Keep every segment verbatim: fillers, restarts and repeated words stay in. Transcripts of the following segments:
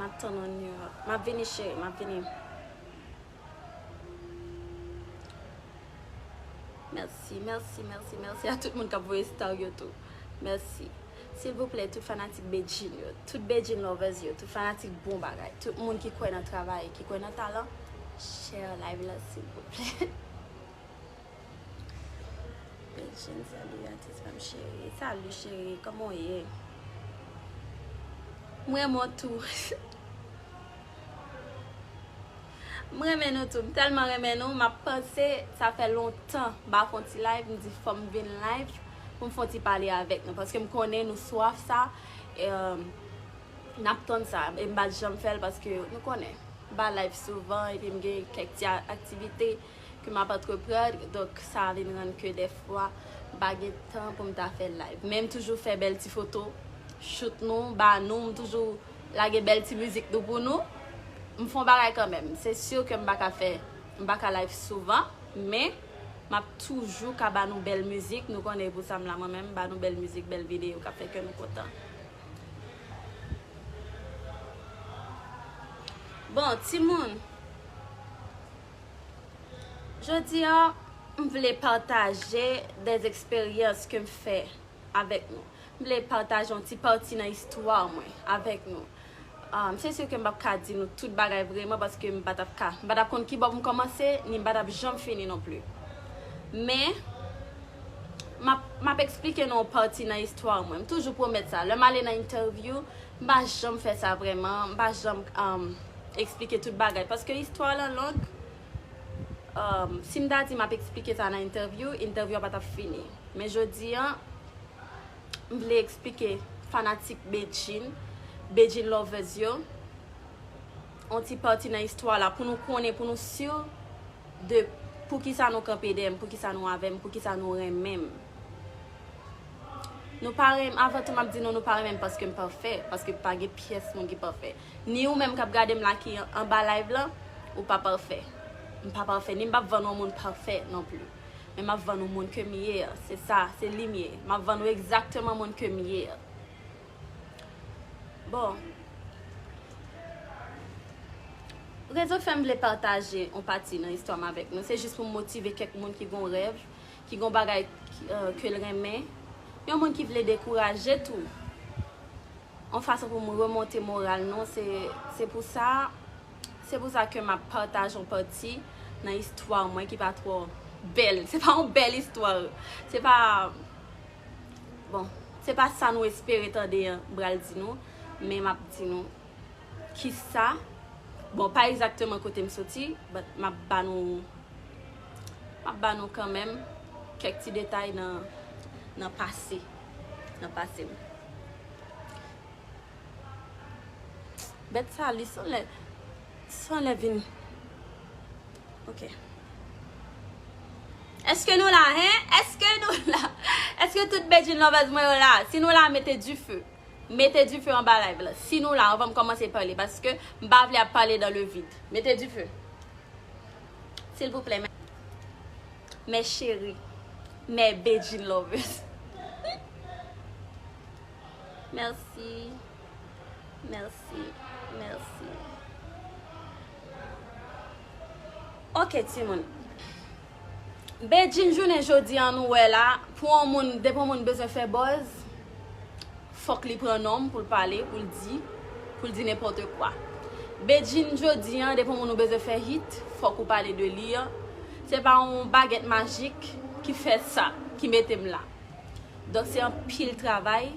M ap tann ou New York. M ap vini, cheri, m ap vini. Mèsi, mèsi, mèsi, mèsi a tout moun k ap voye star yo tou. Mèsi. Silvouplè, tout fanatik Bedjine yo, tout Bedjine lovers yo, tout fanatik bon bagay, tout moun ki kwè nan travay, ki kwè nan talan, share live la, silvouplè. Bedjine, salut atis pa m cheri. Salut cheri, kòman w ye? M renmen w tou. M renmen nou tou. M tèlman renmen nou. M ap panse, sa fè lontan m pa fè yon ti live. M di fò m vin live pou m fè yon ti pale avèk nou. Paske m konnen nou swaf sa. E, n ap tann sa. E m pa t janm fè l paske nou konnen. M pa live souvan epi m gen kèk ti a- aktivite ke m ap antreprann. Donk, sa vin rann ke dèfwa m pa gen tan pou m ta fè live. Men m toujou fè bèl ti foto, shoot nou, ba nou, m toujou lage bèl ti mizik nou pou nou. M fè yon bagay kanmenm. Se si ke m pa ka fè, m pa ka live souvan, men m ap toujou ka ba nou bèl mizik. Nou konnen pou sa m la mwen menm, ba nou bèl mizik, bèl videyo k ap fè kè nou kontan. Bon, timoun, jodi a, m vle pataje de eksperyans ke m fè avèk nou. M vle pataje yon ti pati nan istwa mwen avèk nou. Um, se si ke m p ap ka di nou tout bagay vreman paske m pa t ap ka. M pa t ap konn ki bò pou m kòmanse, ni m pa t ap janm fini non pli. Men, m ap, m ap eksplike nou yon pati nan istwa mwen. M toujou pwomèt sa. Lè m ale nan entèvyou, m pa janm fè sa vreman. M pa janm, um, eksplike tout bagay. Paske istwa lan long. Um, si m ta di m ap eksplike sa nan entèvyou, entèvyou a pa t ap fini. Men jodi a, m vle eksplike fanatik Bedjine, Bedjine lovers yo, yon ti pati nan istwa la pou nou konnen, pou nou si de poukisa nou kanpe dèyè m, poukisa nou avè m, poukisa nou renmen m. Nou pa renmen, avan tou m ap di nou, nou pa renmen m paske m pafè, paske pa gen pyès moun ki pafè. Ni ou menm k ap gade m la ki an- anba live lan, ou pa pafè. M pa pafè, ni m p ap vann yon moun pafè non pli. Men m ap vann ou moun ke m ye a. Se sa, se li m ye. M ap vann ou egzakteman moun ke m ye a. Bon. Rezon k fè m vle pataje yon pati nan istwa m avèk nou, se jis pou m motive kèk moun ki gon rèv, ki gon bagay ki, euh, ke l renmen. Yon moun ki vle dekouraje tou. Yon fason pou m remonte moral nou, se, se pou sa, se pou sa ke m ap pataje yon pati nan istwa mwen ki pa twò bèl. Se pa yon bèl istwa. Se pa, bon, se pa sa nou espere tande an, m pral di nou, men m ap di nou kisa, bon, pa egzakteman kote m soti, but m ap ba nou, m ap ba nou kanmenm kèk ti detay nan, nan pase, nan pase m. Bèt sa, li sanlè, sanlè vin. Ok. Èske nou la, hein? Èske nou la? Èske tout Bedjine lovers mwen yo la? Si nou la, mete dife. Mete dife anba live la. Si nou la, anvan m kòmanse pale, paske m pa vle ap pale dans le vide. Mete dife. Silvouplè, mes, mes chéris, mes Bedjine lovers. Mèsi. Mèsi. Mèsi. Ok, timoun. Bedjine jounen jodi an nou wè la, pou yon moun, depi yon moun bezwen fè buzz, fòk li pran non m pou l pale, pou l di, pou l di nenpòt kwa. Bedjine jodi an, depi yon moun ou bezwen fè hit, fòk ou pale de li an. Se pa yon bagèt majik ki fè sa, ki mete m la. Donk se anpil travay,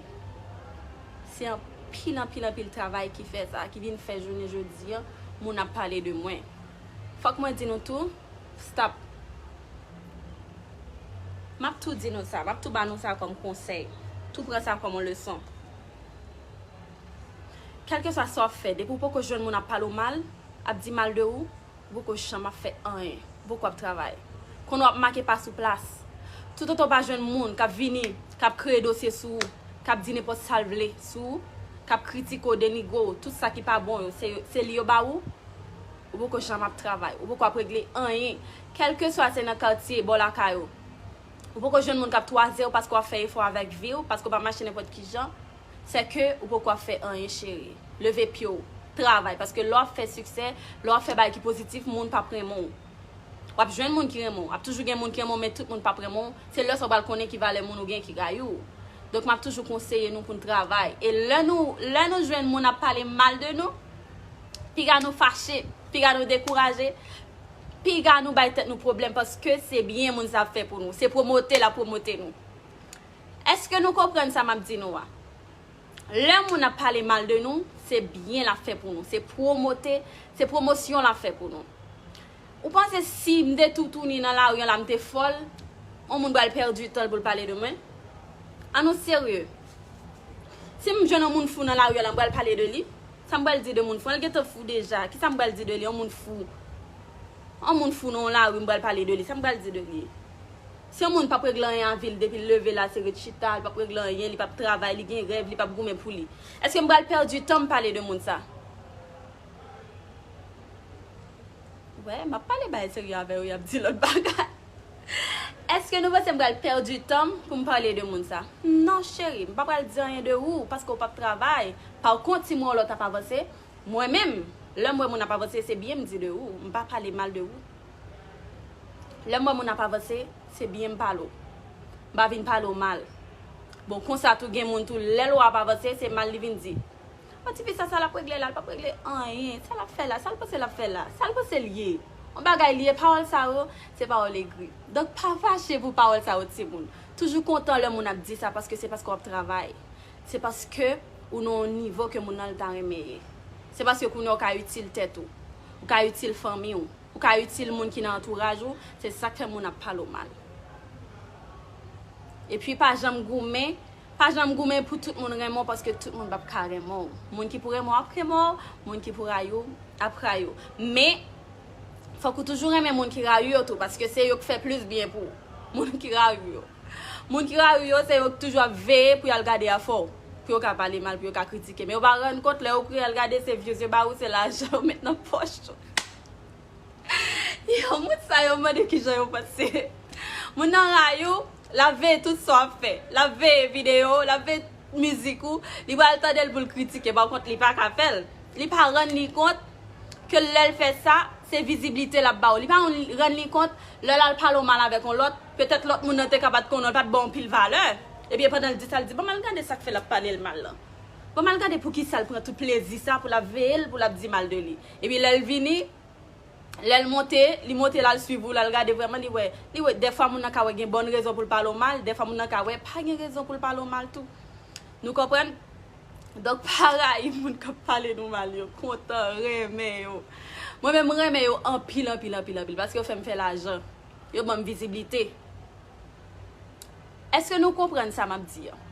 se anpil, anpil, anpil travay ki fè sa, ki vin fè jounen jodi an, moun ap pale de mwen. Fòk mwen di nou tou, stop. M ap tou di nou sa, m ap tou ba nou sa kòm konsèy. Tou pran sa kòm yon leson. Kèlkeswa sa w ap fè, depi w poko jwenn moun ap pale w mal, ap di mal de ou, ou poko janm ap fè anyen. Ou poko ap travay. Konnen w ap make pa sou plas. Toutotan w pa jwenn moun k ap vini, k ap kreye dosye sou ou, k ap di nenpòt sa l vle sou ou, k ap kritike w, denigre w, tout sa ki pa bon yo, se, se li yo ba ou, ou poko janm ap travay. Ou poko ap regle anyen. Kèlkeswa se nan katye, bò lakay ou. Ou poko jwenn moun k ap twaze w paske w ap fè efò avèk vi w, paske w pa mache nenpòt ki jan. Se ke ou poko ap fè anyen, cheri. Leve pye w. travay. Paske lè w ap fè siksè, lè w ap fè bagay ki pozitif, moun p ap renmen w. W ap jwenn moun ki renmen w. W ap toujou gen moun ki renmen w, men tout moun p ap renmen w. Se lè sa w pral konnen ki valè moun ou gen ki rayi w. Donk, m ap toujou konseye nou pou n travay. E lè nou, lè nou jwenn moun ap pale mal de nou, piga nou fache, piga nou dekouraje, piga nou bay tèt nou pwoblèm, paske se byen moun sa ap fè pou nou. Se pwomote l ap pwomote nou. Èske nou konprann sa m ap di nou a? Lè moun ap pale mal de nou, se byen l ap fè pou nou. Se pwomote, se pwomosyon l ap fè pou nou. Ou panse si m te toutouni nan lari an la, m te fòl, yon moun pral pèdi tan l pou l pale de mwen? An nou serye. Si m jwenn yon moun fou nan lari an la, m pral pale de li? Sa m pral di de moun fou? An l gentan fou deja. Kisa m pral di de li? Yon moun fou. Yon moun fou nan yon lari, m pral pale de li. Sa m pral di de li? Si yon moun p ap regle anyen a vi l, depi l leve la, se ret chita, li p ap regle anyen, li p ap travay, li gen rèv, li p ap goumen pou li. Èske m pral pèdi tan m pale de moun sa? Wè, m ap pale bagay serye avè yo, y ap di lòt bagay. Èske nou panse m pral pèdi tan m pou m pale de moun sa? Non, cheri, m pa pral di anyen de ou, paske w p ap travay. Pa kont, si m wè yon lòt ap avanse, mwen menm, lè m wè moun ap avanse, se byen m di de ou. M pa pale mal de ou. Lè m wè moun ap avanse, se byen m pale w. M pa vin pale w mal. Bon, konsa tou, gen moun tou, lè l wè w ap avanse, se mal li vin di. An, tifi sa, sa l ap regle la, l p ap regle anyen. Sa l ap fè la, sa l panse l ap fè la, sa l panse l ye. Yon bagay li ye, pawòl sa yo, se pawòl egri. Donk, pa fache pou pawòl sa yo, timoun. Toujou kontan lè moun ap di sa, paske se paske w ap travay. Se paske ou nan yon nivo ke moun nan l ta renmen ye. Se paske kounye a w ka itil tèt ou. Ou ka itil fanmi w. Ou ka itil moun ki nan antouraj ou. Se sa k fè moun ap pale w mal. Epi pa janm goumen, pa janm goumen pou tout moun renmen w, paske tout moun p ap ka renmen w. Moun ki pou renmen w ap renmen w, moun ki pou rayi w ap rayi w. Men, fòk ou toujou renmen moun ki rayi w yo tou, paske se yo k fè plis byen pou ou. Moun ki rayi w yo. Moun ki rayi w yo, se yo k toujou ap veye pou y al gade afè w, pou yo ka pale mal, pou yo ka kritike. Men yo pa rann kont, lè yo pou y al gade, se vye zye ba ou, se lajan yo met nan pòch ou. Yo, moun sa yo, mande kijan yo panse. Moun nan rayi w, l ap veye tout sa w ap fè. L ap veye videyo w, l ap veye mizik ou. Li pral tande l pou l kritike, pa kont li pa ka fè l. Li pa rann li kont ke lè l fè sa, se viziblite l ap ba w. Li pa rann li kont, lè l al pale w mal avèk yon lòt, petèt lòt moun nan te ka pa t konnen w, l pa t ba w anpil valè. Ebyen, pandan l di sa, l di, "Ban m al gade sa k fè l ap pale l mal lan. Ban m al gade poukisa l pran tout plezi sa pou l ap veye l, pou l ap di mal de li." Epi lè l vini, lè l monte, li monte, l al swiv ou, l al gade vrèman, li wè, li wè, dèfwa moun nan ka wè gen bòn rezon pou l pale w mal, dèfwa moun nan ka wè pa gen rezon pou l pale w mal tou. Nou konprann? Donk, pa rayi moun k ap pale nou mal yo, kontan, renmen yo. Mwen menm, m renmen yo anpil, anpil, anpil, anpil, paske yo fè m fè lajan. Yo ban m viziblite. Èske nou konprann sa m ap di an?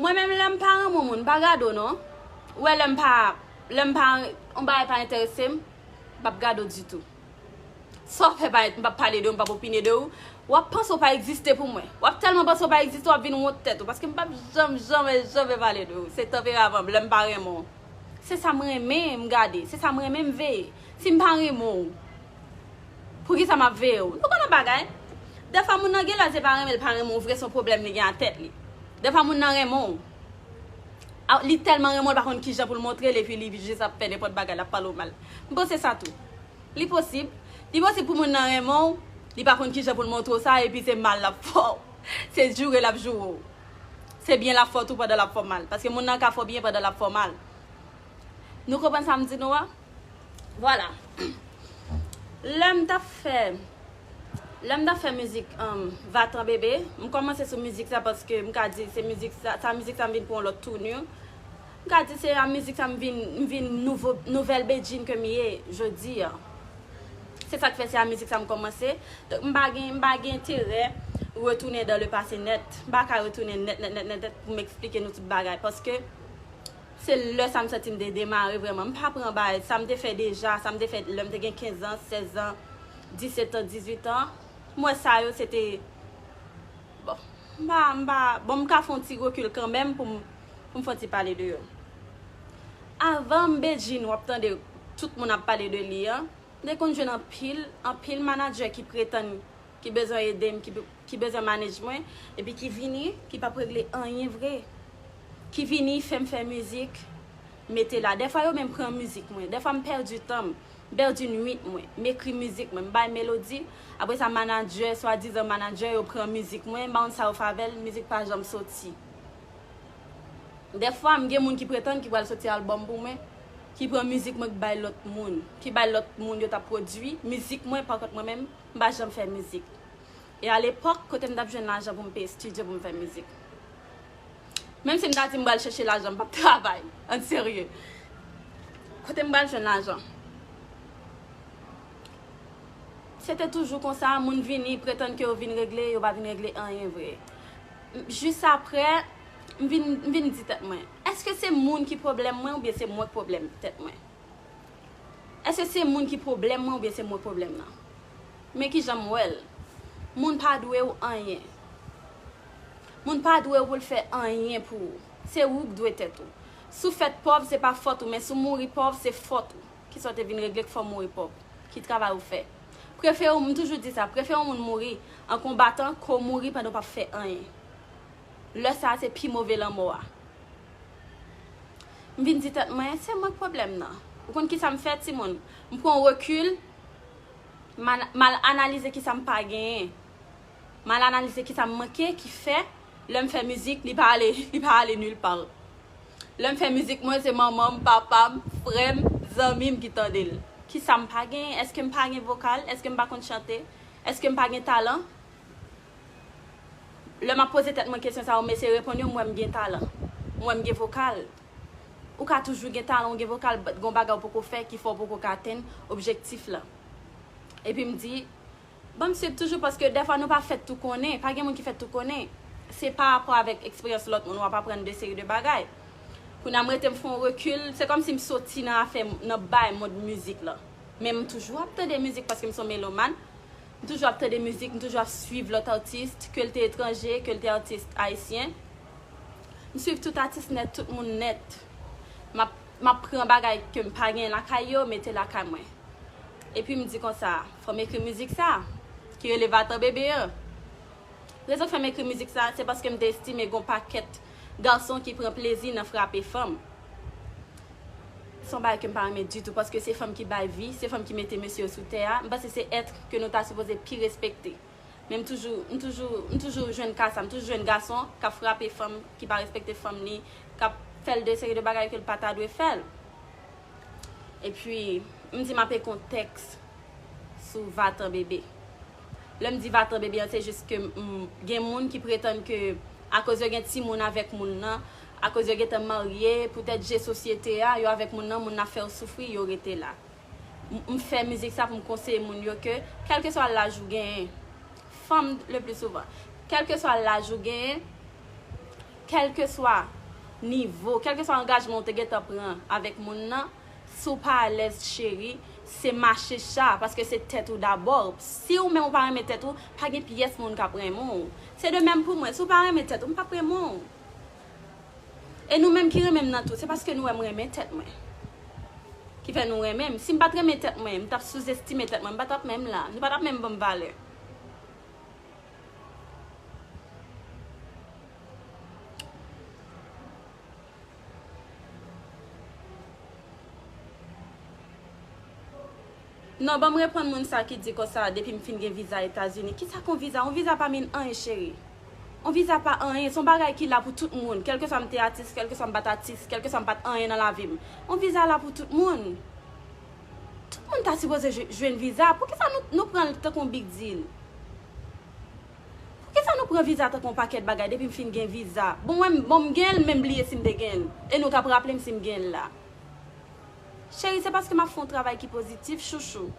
Mwen menm, lè m pa renmen yon moun, m pa gade w non. Ou wè, lè m pa, lè m pa, yon bagay pa enterese m, m p ap gade w ditou. Sa w fè pa, m p ap pale de ou, m p ap opine de ou. W ap panse w pa egziste pou mwen. W ap tèlman panse w pa egziste, w ap vin wont tèt ou. Paske m p ap janm, janm, janm pale de ou. Se tanperaman m, lè m pa renmen w. Se sa m renmen m gade, se sa m renmen m veye. Si m pa renmen w, poukisa m ap veye w? Nou konn yon bagay? Dèfwa moun nan genlè se pa renmen l pa renmen w vre, se yon pwoblèm li gen a tèt li. Dèfwa moun nan renmen w. A, li tèlman renmen w, li pa konn kijan pou l montre l, epi li jis ap fè nenpòt bagay, l ap pale w mal. M panse sa tou. Li posib. Li posib pou moun nan renmen w, li pa konn kijan pou l montre w sa, epi se mal l ap fè w. Se joure l ap joure w. Se byen l ap fè w tou pandan l ap fè w mal. Paske moun nan ka fè w byen pandan l ap fè w mal. Nou konprann sa m di nou an? Vwala. Lè m t ap fè, lè m t ap fè mizik, um, Vatan Bebe, m kòmanse sou mizik sa paske m ka di se mizik sa, sa mizik sa m vin pran yon lòt tournure. M ka di se a mizik sa m vin, m vin nouvo, nouvèl Bedjine ke m ye jodi a. Se sa k fè se a mizik sa m kòmanse. Donk, m pa gen, m pa gen enterè retounen dans le passé nèt. M pa ka retounen nèt, nèt, nèt, nèt, nèt pou m eksplike nou tout bagay. Paske se lè sa m santi m te demare vrèman. M pa pran bagay. Sa m te fè deja, sa m te fè lè m te gen kenz an, sèz an, disèt an, dizuit an. M wè sa yo, se te, bon, m pa, m pa, bon, m ka fè yon ti rekil kanmenm pou m, pou m fè yon ti pale de yo. Avan m Bedjine, w ap tande tout moun ap pale de li an, m te konn jwenn anpil, anpil manadjè ki pretann ki bezwen ede m, ki, ki bezwen manage mwen, epi ki vini, ki p ap regle anyen vre. Ki vini fè m fè mizik, mete la. Dèfwa yo menm pran mizik mwen. Dèfwa m pèdi tan m, m pèdi nwit mwen. M ekri mizik mwen, m bay melodi. Apre sa, manadjè, swadizan manadjè, yo pran mizik mwen, m pa konn sa yo fè avè l, mizik pa janm soti. Dèfwa, m gen moun ki pretann ki pral soti albòm pou mwen, ki pran mizik mwen, ki bay lòt moun, ki bay lòt moun yo t ap pwodui mizik mwen, pakont mwen menm, m pa janm fè mizik. E alepòk, kote m t ap jwenn lajan pou m peye estidyo pou m fè mizik? Menm si m ta di m pral chèche lajan, m p ap travay. An serye. Kote m pral jwenn lajan? Se te toujou konsa, moun vini, pretann ke yo vin regle, yo pa vin regle anyen vre. M- Jis apre, m vin, m vin di tèt mwen, èske se moun ki pwoblèm mwen oubyen se mwen k pwoblèm tèt mwen? Èske se moun ki pwoblèm mwen oubyen se mwen k pwoblèm nan? Men kijan m wè l. Moun pa dwe w anyen. Moun pa dwe w pou l fè anyen pou ou. Se ou k dwe tèt ou. Si w fèt pòv, se pa fòt ou, men si w mouri pòv, se fòt ou. Kisa w te vin regle k fè w mouri pòv? Ki travay ou fè? Prefere w, m toujou di sa, prefere yon moun mouri an konbatan ke w mouri pandan w p ap fè anyen. Lè sa a, se pi move lanmò a. M vin di tèt mwen, se mwen k pwoblèm nan. Ou konn kisa m fè, timoun? M pran rekil, m al, m al analize kisa m pa genyen. M al analize kisa m manke, ki fè, lè m fè mizik, li pa ale, li pa ale nil pa. Lè m fè mizik mwen, se manman m, papa m, frè m, zanmi m ki tande l. Kisa m pa genyen? Èske m pa gen vokal? Èske m pa konn chante? Èske m pa gen talan? Lè m ap poze tèt mwen kesyon sa yo, m eseye reponn yo, m wè m gen talan. M wè m gen vokal. Ou ka toujou gen talan, ou gen vokal, but gen yon bagay ou poko fè ki fè w poko ka atenn objektif la. Epi m di, ban m swiv toujou, paske dèfwa nou pa fèt tou konnen, pa gen moun ki fèt tou konnen. Se pa rapò avèk eksperyans lòt moun, w ap aprann de seri de bagay. Kounye a m rete m fè yon rekil, se kòmsi m soti nan afè, nan bay mond mizik la. Men m toujou ap tande mizik paske m se yon melomàn. M toujou ap tande mizik, m toujou ap swiv lòt atis, ke l te etranje, ke l te atis ayisyen. M swiv tout atis nèt, tout moun nèt. M ap, m ap pran bagay ke m pa gen lakay yo, mete lakay mwen. Epi m di konsa, fò m ekri mizik sa, ki rele Vatan Bebe an. Rezon k fè m ekri mizik sa, se paske m te estime gen yon pakèt gason ki pran plezi nan frape fanm. Se yon bagay ke m pa renmen ditou, paske se fanm ki bay vi, se fanm ki mete mesye yo sou tè a. M panse se èt ke nou ta sipoze pi respekte. Men m toujou, m toujou, m toujou jwenn ka sa, m toujou jwenn gason k ap frape fanm, ki pa respekte fanm li, k ap fè l de seri de bagay ke l pa ta dwe fè l. Epi, m di m ap ekri yon tèks sou Vatan Bebe. Lè m di Vatan Bebe an, se jis ke m, gen moun ki pretann ke akoz yo gen timoun avèk moun nan, akoz yo gentan marye, poutèt je sosyete a, yo avèk moun nan, moun nan ap fè yo soufri, yo rete la. M, m fè mizik sa pou m konseye moun yo ke, kèlkeswa laj ou genyen, fanm le pli souvan, kèlkeswa laj ou genyen, kèlkeswa nivo, kèlkeswa angajman ou te gentan pran avèk moun nan, si w pa alèz, cheri, se mache cha, paske se tèt ou dabò. Si ou menm ou pa renmen tèt ou, pa gen pyès moun k ap renmen w. Se de menm pou mwen, si w pa renmen tèt ou, m p ap renmen w. E nou menm ki renmen m nan tou, se paske nou wè m renmen tèt mwen ki fè nou renmen m. Si m pa t renmen tèt mwen, m t ap souzestime tèt mwen, m pa t ap menm la. Nou pa t ap menm ban m valè. Non, ban m reponn moun sa ki di konsa, depi m fin gen viza Etazini. Kisa k yon viza? Yon viza pa mean anyen, cheri. Yon viza pa anyen. Se yon bagay ki la pou tout moun. Kèlkeswa m te atis, kèlkeswa m pa t atis, kèlkeswa m pa t anyen nan lavi m. Yon viza la pou tout moun. Tout moun ta sipoze jwe- jwenn viza. Poukisa nou, nou pran l tankou yon big deal? Poukisa nou pran viza tankou yon pakèt bagay depi m fin gen viza? Bon, mwen, bon, m gen l, men m bliye si m te gen l. E nou k ap raple m si m gen l la. Cheri, se paske m ap fè yon travay ki pozitif, chouchou.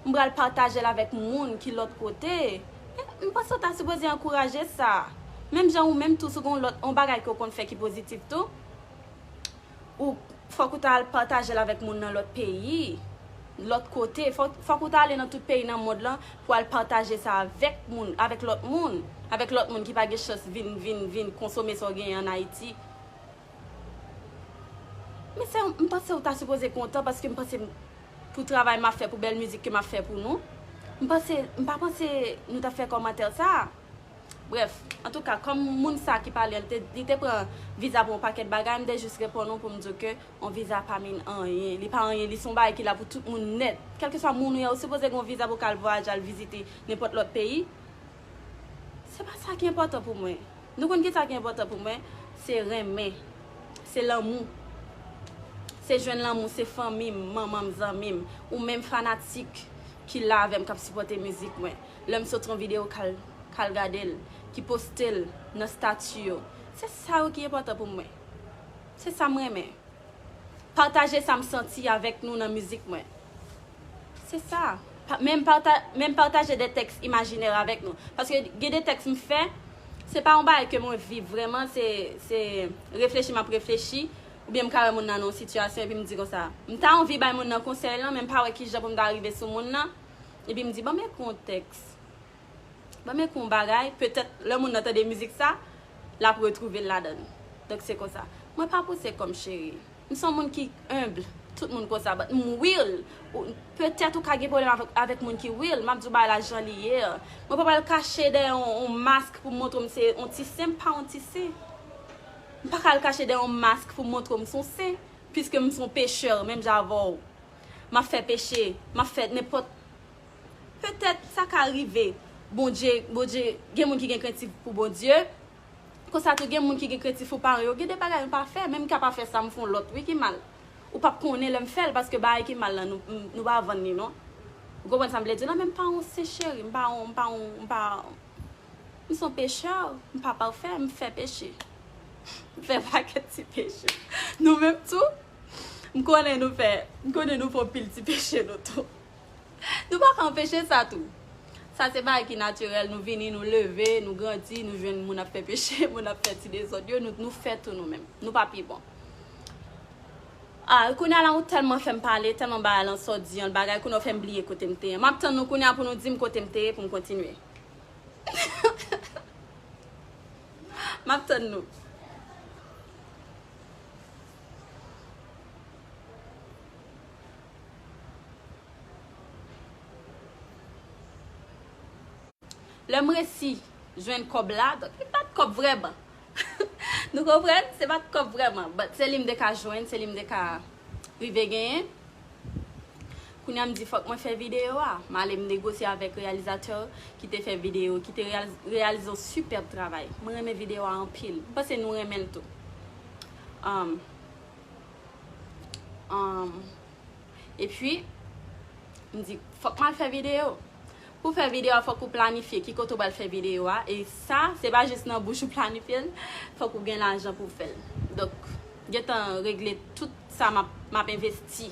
M pral pataje l avèk moun ki lòt kote. E m panse w ta sipoze ankouraje sa. Menm jan ou menm tou, si w gen yon lòt, yon bagay ke w konn fè ki pozitif tou, ou, fòk ou ta al pataje l avèk moun nan lòt peyi, lòt kote. Fòk, fòk ou ta ale nan tout peyi nan mond lan pou al pataje sa avèk moun, avèk lòt moun, avèk lòt moun ki pa gen chans vin, vin, vin konsome sa w genyen ann Ayiti. Men se, m panse ou ta sipoze kontan paske m panse m, pou travay m ap fè, pou bèl mizik ke m ap fè pou nou, M panse, m pa panse nou t ap fè kòmantè sa. Brèf, antouka, kòm moun sa ki pale, li te, li te pran viza pou yon pakèt bagay, m te jis reponn ou pou m di w ke yon viza pa mean anyen. Li pa anyen, li se yon bagay ki la pou tout moun nèt. Kèlkeswa moun ou ye, ou sipoze gen yon viza pou w ka al vwayaje, al vizite nenpòt lòt peyi. Se pa sa ki enpòtan pou mwen. Nou konn ki sa ki enpòtan pou mwen? Se renmen. Se lanmou. Se jwenn lanmou, se fanmi m, manman m, zanmi m, ou menm fanatik ki la avè m, k ap sipòte mizik mwen. Lè m soti yon videyo, k al, k al gade l, ki poste l nan stati yo. Se sa yo ki enpòtan pou mwen. Se sa m renmen. Pataje sa m santi avèk nou nan mizik mwen. Se sa. Pa, menm pata, menm pataje de tèks imajinè avèk nou. Paske gen de tèks m fè, se pa yon bagay ke mwen viv vrèman, se, se reflechi m ap reflechi, oubyen m ka wè moun nan nan yon sitiyasyon epi m di konsa, m ta anvi bay moun nan konsèy lan, men m pa wè kijan pou m ta rive sou moun nan, epi m di, ban m ekri yon tèks. Ban m ekri yon bagay, petèt lè moun nan tande mizik sa, l ap retwouve l ladan l. Donk se konsa. Mwen pa pouse kò m cheri. M se yon moun ki enb, tout moun konsa, but m real. Ou, petèt ou ka gen pwoblèm avèk, avèk moun ki real, m ap di w bagay la jan li ye. Mwen pa pral kache dèyè yon, yon mask pou montre w m se yon ti sen, m pa yon ti sen. M pa ka al kache dèyè yon mask pou montre w m se yon sen, piske m se yon pechè, menm jan avè w. M ap fè peche, m ap fè nenpòt. Petèt sa ka rive. Bondye, Bondye, gen moun ki gen krentif pou Bondye. Konsa tou, gen moun ki gen krentif pou paran yo. Gen de bagay m pa fè, menm m ka pa fè sa, m fè yon lòt, wi, ki mal. Ou p ap konnen lè m fè l, paske bagay ki mal lan, nou, nou pa vann li, non. Ou konprann sa m vle di la? Men m pa yon sen cheri, m pa yon, m pa yon, m pa, m se yon pechè, m pa pafè, m fè peche. M fè pakèt ti peche. Nou menm tou, m konnen nou fè, m konnen nou fè yon pil ti peche nou tou. Nou pa ka anpeche sa tou. Sa se bagay ki natirèl, nou vini, nou leve, nou grandi, nou jwenn moun ap fè peche, moun ap fè ti dezòd yo, nou, nou fè tou nou menm. Nou pa pi bon. Ah, kounye a la, ou tèlman fè m pale, tèlman bagay lan sòdi, yon bagay, kounye a w fè m bliye kote m te ye. M ap tann nou kounye a pou nou di m kote m te ye, pou m kontinye. M ap tann nou. Lè m resi jwenn kòb la, donk li pa t kòb vrèman. Nou konprann? Se pa t kòb vrèman, but se li m te ka jwenn, se li m te ka rive genyen. Kounye a m di fòk mwen fè videyo a. M ale m negosye avèk reyalizatè ki te fè videyo, ki te reyal-, reyalize yon sipèb travay. Mwen renmen videyo a anpil. M panse nou renmen l tou. Um, um, epi, m di, fòk m al fè videyo. Pou fè videyo a, fòk ou planifye ki kote ou pral fè videyo a. E sa, se pa jis nan bouch ou planifye l, fòk ou gen lajan pou w fè l. Donk, gentan regle tout sa m ap, m ap envesti.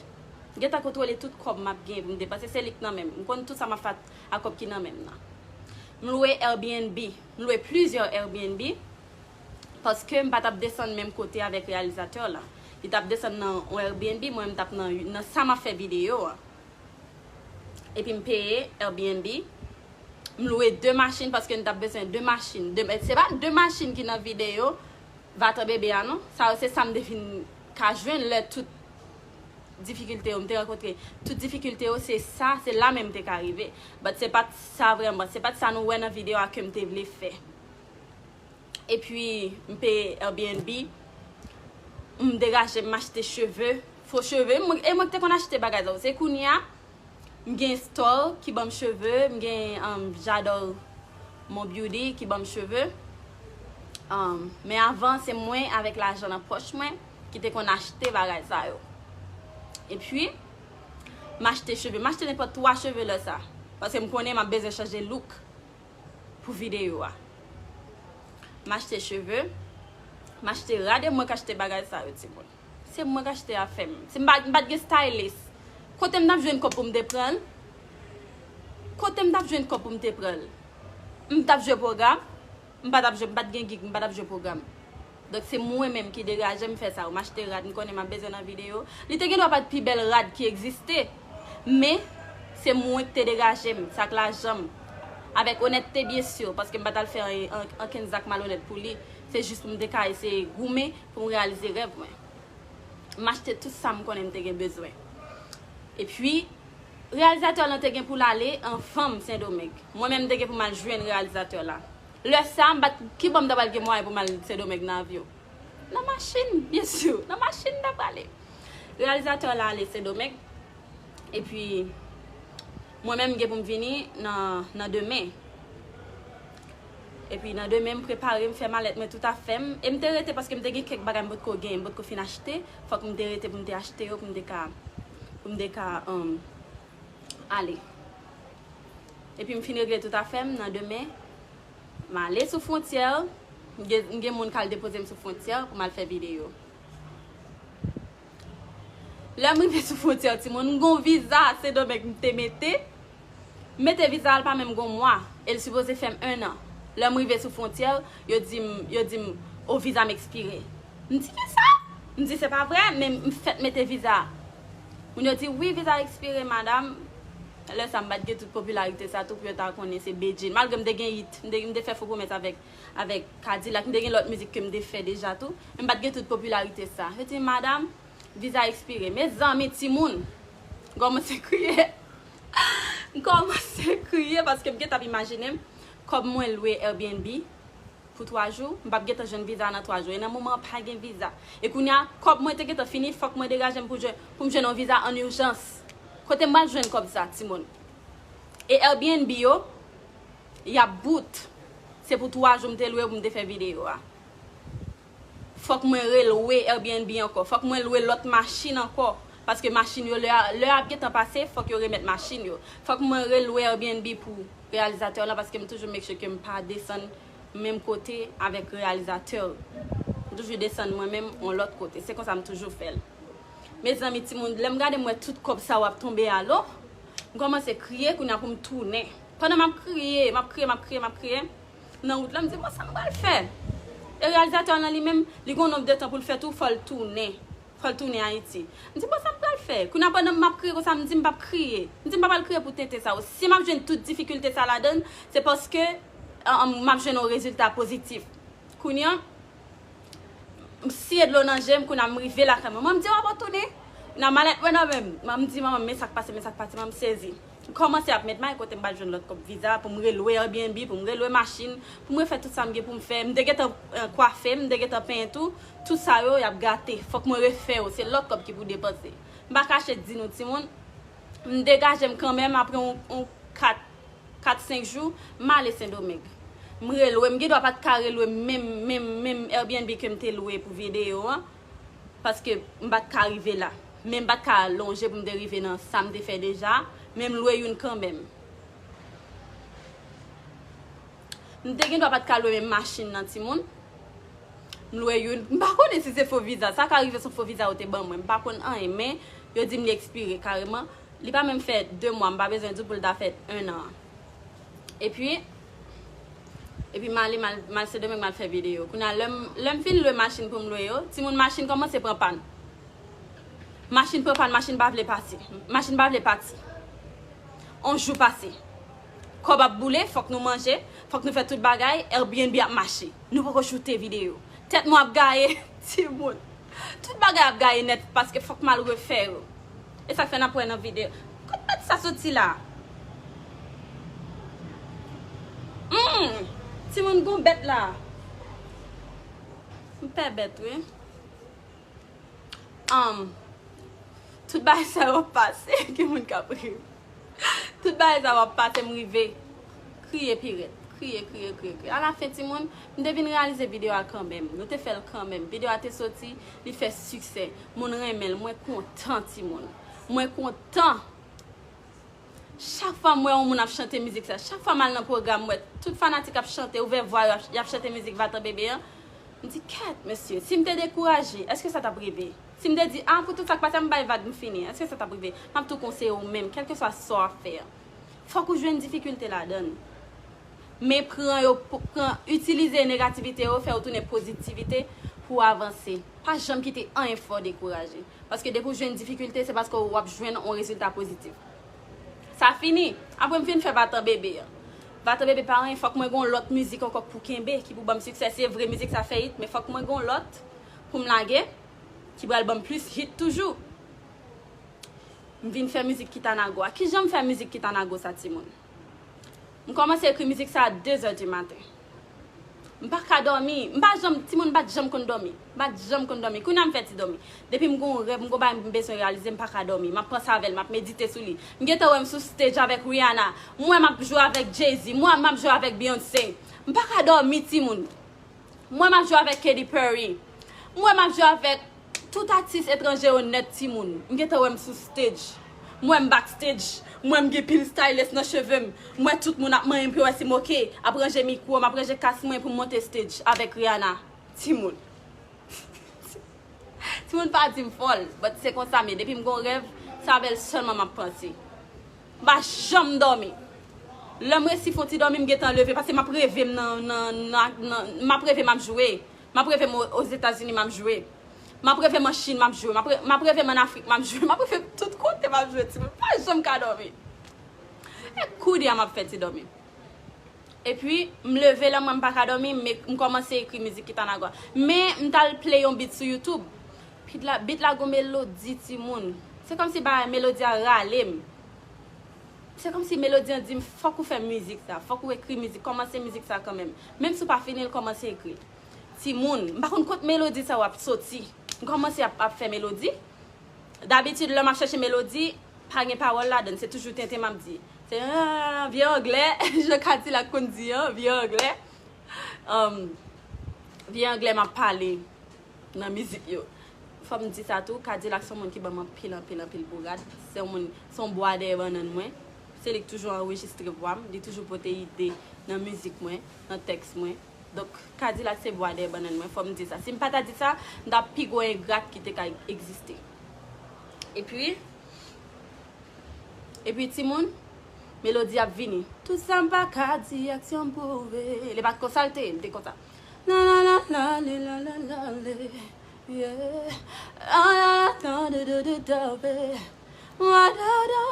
Gentan kontwole tout kòb m ap gen pou m depanse, se li k nan men m. M konn tout sa m ap fè ak kòb ki nan men m nan. M lwe Airbnb. M lwe plizyè Airbnb. Paske m pa t ap desann menm kote avèk reyalizatè la. Li t ap desann nan yon Airbnb, mwen m t ap nan, nan sa m ap fè videyo a. Epi m peye Airbnb. M lwe de machin paske n t ap bezwen de machin. De, se pa de machin ki nan videyo Vatan Bebe a non. Sa yo se sa m te vin ka jwenn lè tout difikilte yo m te rankontre. Tout difikilte yo se sa, se la menm m te ka rive. But se pa t sa vrèman, se pa t sa nou wè nan videyo a ke m te vle fè. Epi, m peye Airbnb. M degaje m, m achte cheve, fo cheve. M, e mwen ki te konn achte bagay sa yo. Se kounye a, m gen store ki ban m cheve, m gen, um, J'adore mon beauty ki ban m cheve. Um, men avan, se mwen avèk lajan nan pòch mwen ki te konn achte bagay sa yo. Epi, m achte cheve. M achte nenpòt twa cheve lè sa. Paske m konnen m ap bezwen chanje look pou videyo a. M achte cheve, m achte rad, e mwen k achte bagay sa yo, timoun. Se mwen k achte afè m. Si m pa, m pa t gen stylist, kote m t ap jwenn kòb pou m te pran l? Kote m t ap jwenn kòb pou m te pran l? M t ap jwe pwogram? M pa t ap jwe, m pa t gen gig, m pa t ap jwe pwogram. Donk, se mwen menm ki degaje m fè sa yo. M achte rad, m konnen m ap bezwen nan videyo. Li te gen dwa pa t pi bèl rad ki egziste. Men, se mwen ki te degaje m, sa k lajan m. Avèk onètte, byen si, paske m pa t al fè an, an, ankenn zak malonèt pou li. Se jis pou m te ka eseye goumen pou m reyalize rèv mwen. M achte tout sa m konnen m te gen bezwen. Epi, Reyalizatè lan te gen pou l ale anvan m Sendomeng. Mwen menm, m te gen pou m al jwenn reyalizatè la. Lè sa, m pa t, ki bò m ta pral gen mwayen pou m al Sendomeng nan avyon? Nan machin, byen si, nan machin m ta prale. Reyalizatè la ale Sendomeng. Epi, mwen menm, m gen pou m vini nan, nan demen. Epi, nan demen, m prepare, m fè malèt mwen, tout afè m. E m te rete paske m te gen kèk bagay m potko genyen, m potko fin achte. Fòk m te rete pou m te achte yo, pou m te ka, pou m te ka, um, ale. Epi m fin regle tout afè m nan demen. M ale sou fwontyè. M gen, m gen moun k al depoze m sou fwontyè pou m al fè videyo. Lè m rive sou fwontyè, timoun, m gon viza Sendomeng m te mete. M mete viza a, l pa menm gon mwa. E l sipoze fè m en an. Lè m rive sou fwontyè, yo di m, yo di m, o, viza m ekspire. M di, kisa? M di, se pa vre, men m fèk mete viza a. Moun yo di, wi, viza ekspire, madanm. Lè sa, m pa t gen tout popilarite sa tou pou yo ta konnen se Bedjine. Malgre m te gen hit, m te, m te fè fo pwomès avèk, avèk Kadilak, m te gen lòt mizik ke m te fè deja tou, men m pa t gen tout popilarite sa. Yo di, madanm, viza ekspire. Mezanmi, timoun, m kòmanse kriye. M kòmanse kriye paske m gentan ap imajine m kòb mwen lwe Airbnb pou twa jou, m p ap gentan jwenn viza nan twa jou. E nan moman an, pa gen viza. E kounye a, kòb mwen te gentan fini, fòk mwen degaje m pou jwenn, pou m jwenn yon viza an ijans. Kote m pral jwenn kòb sa, timoun? E Airbnb yo, y ap bout. Se pou twa jou m te lwe yo pou m te fè videyo a. Fòk mwen relwe Airbnb ankò. Fòk mwen lwe lòt machin ankò. Paske machin yo, lè a, lè a ap gentan pase, fòk yo remèt machin yo. Fòk mwen relwe Airbnb pou reyalizatè lan, paske m toujou make sure ke m pa desann menm kote avèk reyalizatè. M toujou desann mwen menm yon lòt kote. Se konsa m toujou fè l. Mezanmi, timoun, lè m gade, m wè tout kòb sa yo ap tonbe alo, m kòmanse kriye, kounye a pou m tounen. Pandan m ap kriye, m ap kriye, m ap kriye, m ap kriye, nan wout la, m di, bon, sa m pral fè? E reyalizatè lan li menm, li gon nonb de tan pou l fè tou, fò l tounen. Fò l tounen Ayiti. M di, bon, sa m pral fè? Kounye a, pandan m ap kriye konsa, m di, m p ap kriye. M di, m pa pral kriye pou tenten sa yo. Si m ap jwenn tout difikilte sa ladann, se paske, an, an, m ap jwenn yon rezilta pozitif. Kounye a, m siye dlo nan je m, kounye a m rive lakay mwen. Mwen, m di, w ap retounen? Nan malèt mwen nan men m. Mwen, m di, manman, men sa k pase, men sa k pase, manman, m sezi. M kòmanse ap met may kote m pral jwenn lòt kòb viza, pou m relwe Airbnb, pou m relwe machin, pou m refè tout sa m gen pou m fè. M te gentan, eh, kwafe, m te gentan penyen tou. Tout sa yo, y ap gate. Fòk mwen refè yo. Se lòt kòb ki pou depanse. M pa kache di nou, timoun, m degaje m kanmenm apre yon, yon kat kat, senk jou, m ale Sendomeng. M relwe, m gendwa pa t ka relwe menm, menm, menm Airbnb ke m te lwe pou videyo an, paske m pa t ka rive la. Men m pa t ka lonje pou m te rive nan sa m te fè deja, men m lwe youn kanmenm. M te gendwa pa t ka lwe menm machin nan, timoun. M lwe youn. M pa konnen si se fo viza. Sa ka rive se yon fo viza yo te ban mwen. M pa konn anyen, men yo di m li ekspire kareman. Li pa menm fè de mwa, m pa bezwen di w pou l ta fè en an. Epi, epi m ale, m al, m al Sendomeng, m al fè videyo. Kounye a, lè m, lè m fin lwe machin pou m lwe yo, timoun, machin kòmanse pran pàn. Machin pran pàn, machin pa vle pase. Machin pa vle pati. On jou pase. Kòb ap boule, fòk nou manje, fòk nou fè tout bagay, Airbnb ap mache. Nou poko choute videyo. Tèt mwen ap gaye, timoun. Tout bagay ap gaye nèt paske fòk m al refè yo. E sa k fè n ap wè nan videyo. Kot bèt sa soti la? Hmm, timoun, gon bèt la. M pè bèt, wi. Um, tout bagay sa yo ap pase, gen moun k ap ri. Tout bagay sa yo ap pase, m rive kriye pi rèd. Kriye, kriye, kriye, kriye. Alafen, timoun, m te vin reyalize videyo a kanmenm. Nou te fè l kanmenm. Videyo a te soti, li fè siksè. Moun renmen l. Mwen kontan, timoun. Mwen kontan. Chak fwa m wè yon moun ap chante mizik sa, chak fwa m al nan pwogram, m wè tout fanatik ap chante, ouvè vwa yo, ap, y ap chante mizik Vatan Bebe an, m di, kèt, mesye, si m te dekouraje, èske sa t ap rive? Si m te di, a, pou tout sa k pase a, m bay vag, m fini, èske sa t ap rive? M ap tou konseye w menm, kèlkeswa sa w ap fè a. Fòk ou jwenn difikilte ladan l. Men pran yo, p-, pran, itilize negativite yo, fè yo tounen pozitivite pou w avanse. Pa janm kite anyen fè w dekouraje. Paske depi w jwenn difikilte, se paske w ap jwenn yon rezilta pozitif. Sa fini. Apre m fin fè Vatan Bebe an. Vatan Bebe pa anyen, fòk mwen gen yon lòt mizik ankò pou kenbe, ki pou ban m siksè. Se vre, mizik sa fè hit, men fòk mwen gen yon lòt pou m lage, ki pral ban m plis hit toujou. M vin fè mizik Kitanago a. Kijan m fè mizik Kitanago sa, timoun? M kòmanse ekri mizik sa a de zè di maten. M pa ka dòmi. M pa janm, timoun, m pa t janm konn dòmi. M pa t janm konn dòmi. Kounye a m fè ti dòmi. Depi m gon rèv, m gon bagay m bezwen reyalize, m pa ka dòmi. M ap panse avè l, m ap medite sou li. M gentan wè m sou stage avèk Rihanna. M wè m ap jwe avèk Jay-Z. M wè m ap jwe avèk Beyoncé. M pa ka dòmi, timoun. M wè m ap jwe avèk Katy Perry. M wè m ap jwe avèk tout atis etranje yo nèt, timoun. M gentan wè m sou stage. M wè m backstage. M wè m gen pil stylist nan cheve m. M wè tout moun ap manyen m pou yo wè si m oke. Ap ranje mikwo, m ap ranje kas mwen pou m monte stage avèk Rihanna. Timoun. Timoun pa di m fòl, but se konsa m ye. Depi m gon rèv, se avè l sèlman m ap panse. M pa janm dòmi. Lè m resi fè yon ti dòmi, m gentan leve, paske m ap reve m nan, nan, nan, nan, m ap reve m ap jwe. M ap reve m o- Ozetazini, m ap jwe. M ap reve m an Chin, m ap jwe. M ap re- m ap reve m an Afrik, m ap jwe. M ap reve m tout kote, m ap jwe, timoun. M pa janm ka dòmi. E kounye a m ap fè ti dòmi. Epi, m leve lè mwen m pa ka dòmi, m, ek- m kòmanse ekri mizik Kitanago a. Men, m t al play yon beat sou YouTube. Beat la, beat la gon melodi, timoun. Se kòmsi bagay melodi a rale m. Se kòmsi melodi an di m, "Fòk ou fè mizik sa, fòk ou ekri mizik, kòmanse mizik sa kanmenm. Menm si w pa fini l, kòmanse ekri l." Timoun, m pa konn kot melodi sa yo ap soti. M kòmanse ap, ap fè melodi. Dabitid, lè m ap chèche melodi, pa gen pawòl ladan l, se toujou tenten m ap di. Se, ah, vye anglè, jan Kadilak konn di an, vye anglè. Um, vye anglè m ap pale nan mizik yo. Fò m di sa tou, Kadilak se yon moun ki ban m anpil, anpil, anpil bourad. Se yon moun, se yon bwa dèyè bannann mwen. Se li k toujou anrejistre vwa m, li toujou pote ide nan mizik mwen, nan tèks mwen. Donk, Kadilak se bwa dèyè bannann mwen, fò m di sa. Si m pa ta di sa, m t ap pi gwo engrat ki te ka egziste. Epi, epi timoun, melodi ap vini. Tout sa m pa ka di, aksyon pwouve. Li pa t konsa l te ye, li te konsa. La la la la li la la la li. Yeah. La la la la do do do do be. Wa do do.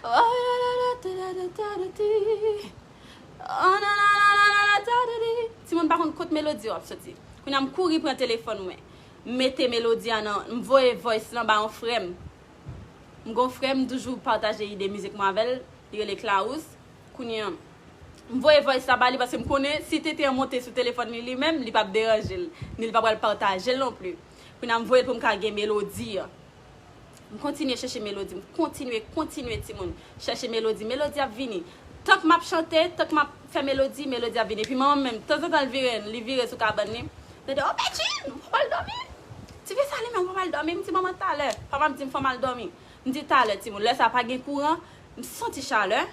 Wa da da da da da da da di. Oh, na, na, na, na, na, na, ta, di, di. Timoun pa konn kot melodi yo ap soti. Kounye a m kouri pran telefòn mwen. M mete melodi a nan, m voye voice lan ba yon frè m. M gon frè m, m toujou pataje ide mizik mwen avè l, li rele Clarous. Kounye a, m voye voice la ba li paske m konnen si tenten an monte sou telefòn li, li menm, li p ap deranje l, ni li pa pral pataje l non plis. Kounye a, m voye l pou m ka gen melodi an. M kontinye chèche melodi, m kontinye, kontinye, timoun. Chèche melodi, melodi ap vini. Tank m ap chante, tank m ap fè melodi, melodi ap vini. Epi manman m menm, tanzantan l vire, li vire sou kabann li. Li di, "Oh, Bedjine, ou pral dòmi?" Ti fi sa li menm, ou pral dòmi? M di, "Manman, talè." Papa m di m fò m al dòmi. M di, "Talè, timoun." Lè sa pa gen kouran, m santi chalè.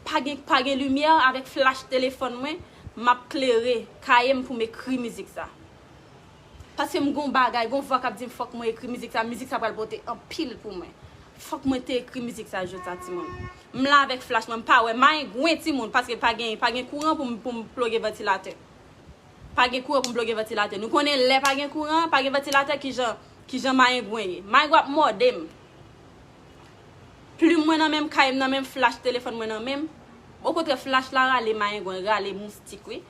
Pa gen, pa gen limyè, avèk flash telefòn mwen, m ap klere kaye m pou m ekri mizik sa. Paske m gon bagay, gon vwa k ap di m fòk mwen ekri mizik sa, mizik sa pral pote anpil pou mwen. Fòk mwen te ekri mizik sa jodi sa, timoun. M la avèk flash mwen, m pa wè mayengwen, timoun, paske pa gen, pa gen kouran pou m, pou m ploge vantilatè. Pa gen kouran pou m ploge vantilatè. Nou konnen lè pa gen kouran, pa gen vantilatè, kijan, kijan mayengwen ye. Mayengwen ap mòde m. Plim mwen nan men m, kaye m nan men m, flash telefòn mwen nan men m. Okontrè, flash la rale mayengwen, rale moustik, wi.